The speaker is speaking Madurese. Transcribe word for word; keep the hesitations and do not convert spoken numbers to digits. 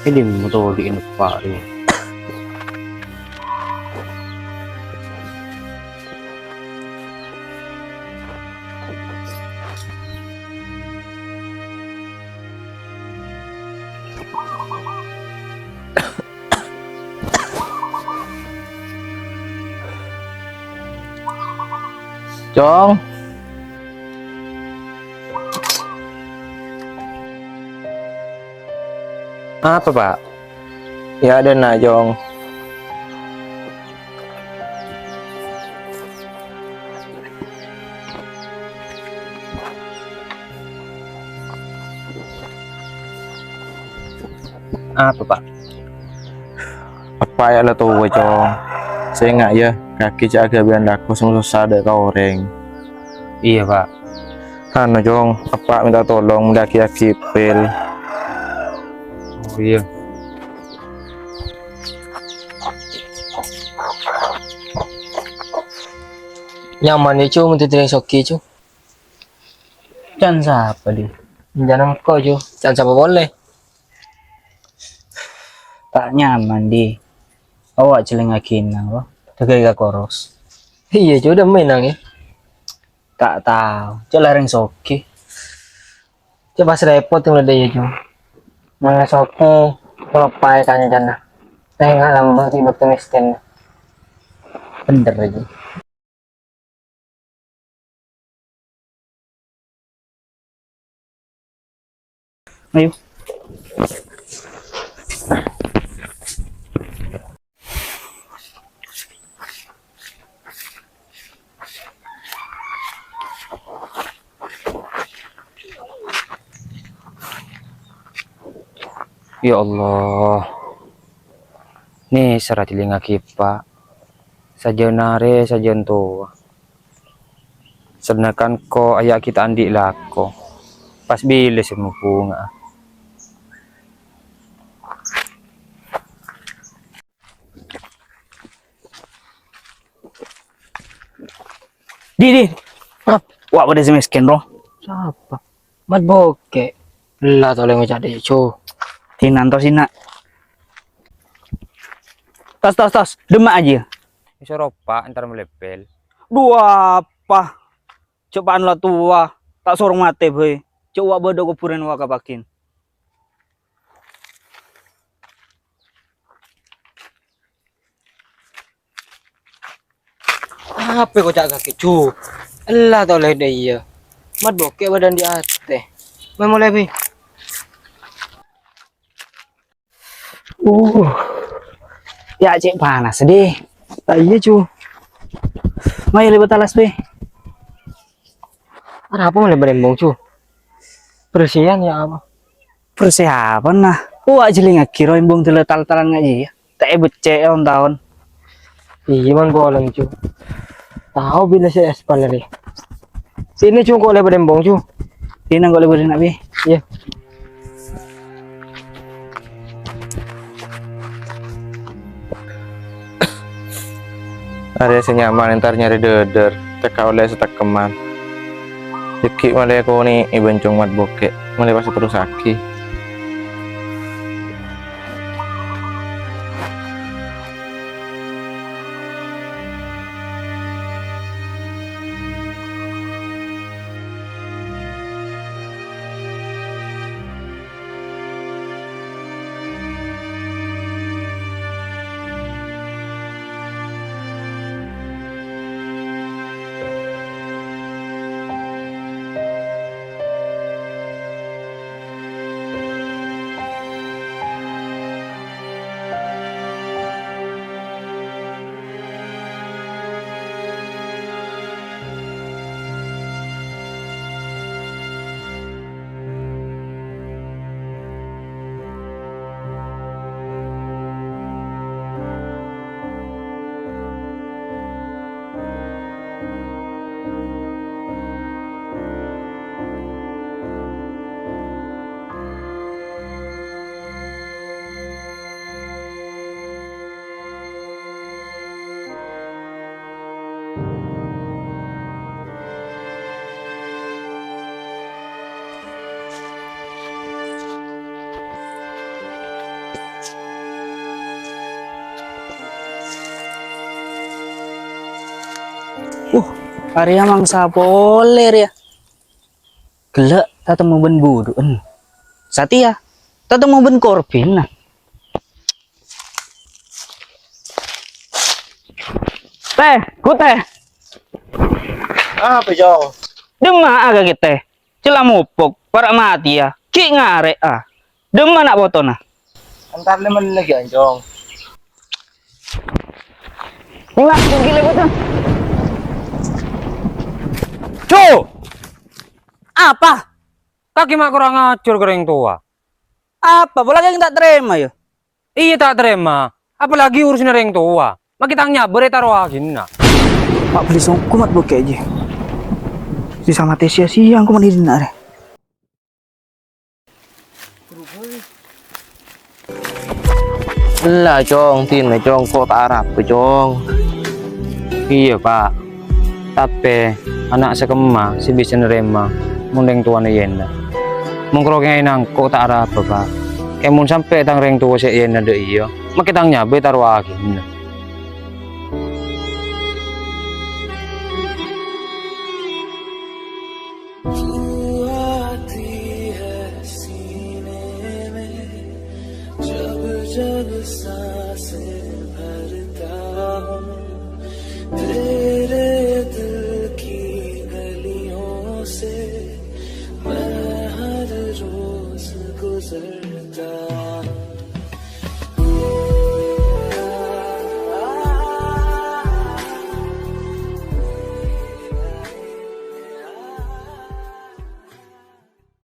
È dimma todhi'na eppa' rèya? Cong. Apa, Pak? Yâ, dâ' enna', Cong. Apa, Pak? Eppa' yâ la towa, Cong. Sè enga' yâ, kakè jhâ' aghâbâyân lako sè masossa dâ' ka orèng. Iyâ, Pak. Anu, Cong, eppa' mènta tolong mendhâghi-aghi pèl. Oh, iyâ. Nyaman yâ, Cong, dhâddhi orèng soghi, Cong. Can sapa, Di? Can engko', Ju. Can sapa polè? Ta' nyaman, Di. Awak jhâlângaghi nang, ro. Dhâghâi ka koros. Iyâ, Ju, dâ' mennang, yâ. Ta' tao. Cè' la rèng soghi. Cè' pas rèpot, yâ, Ju. Mangla soghi, kaloppaè kancana. Tènga lambâ' è bâkto mèskèn. Bhender, Ju. Ayo. Ya Allah, nèser adhilingaghi, Pak. Sajân arè, sajân towa. Sanèka engko' ajâ' ghi' ta' andi' lako. Pas bilâ sè mabhunga'a. Di, di. Wah, bâdâ sè mèskèn, ro. Sapa? Mat Bokè'. Ella tolè ngoca' dâ' Ju. Dinna to sèna. Tos, tos, tos. Dâmma ajiyâ. Èsoro, Pak, entar malèpèl. Dhu apa? Jhâ' pa'an la towa, ta' sorong matè bhâi. Jhâ' wa' bâdâ kobhurân wakafaghin. Apa koca' kakè, Ju? Ella tolè dâ' iyâ. Mat Bokè' bâdâ andi' atè. Mè' molè, Bi. Uh. Ya, cè' panas, Di. Ta' iyâ, Ju. Mayu lèbât alas, Bi. Arapa malè bârembong, Ju? Bersèyan ya apa? Bersè apa, nah? Wa' jhâlingaghi ro embong dâlâ tal-talan ngajiyâ. Ta' èbeccè' on-taon. Iyâ, mon polong, Ju. Tao bilâ sè aspal rè. Sènè, Ju, engko' lèbât embong, Ju. Sènè engko' lèbât embong, Bi. Iyâ. Arè sè nyaman entar nyarè dâdâr, tèka ollè satekkeman. Dhâggi' malè konè'è bân Cong Mat Bokè', malè pas terrossaghi. Uh, arèya mangsa polè rèya. Ghellâ' tatemmo bân budhu'en. Satèya tatemmo bân korbhina. Tè, Ghutè. Apa, Cong? Dimma'a kakè, Tè? Cella mopok, para' matèya, ghi' ngarè'a. Dimma na' potona? Entar lè mennèng ghi', Cong. Nèng laju ghi' lè potona. Cu! Apa? Kakè ma' kurang ajhâr ka rèng towa. Apa? Pola kakè ta' tarèma, yâ? Iyâ, ta' tarèma. Apalagi urusanna rèng towa. Makè tang nyabâ rè tarowaghina. Ma' bâli songko ma' bokè' jiyâ. Bisa matè sia-sia engko' ma' dhinna' rè. Ella, Cong, dinah, Cong, ko' ta' arapa, Cong. Iyâ, Pa'. Tapè ana' sakemma sè bisa narèma mon rèng towana Yèna. Mon karo kèyaè nangko' ta' arapa, Pa'. Kèng mon sampè' tang rèng towa sè Yèna dâ' iyâ, makè tang nyabâ tarowaghina. जब जब सांसें भरता हूँ, तेरे दिल की गलियों से मैं हर रोज गुजरता हूँ।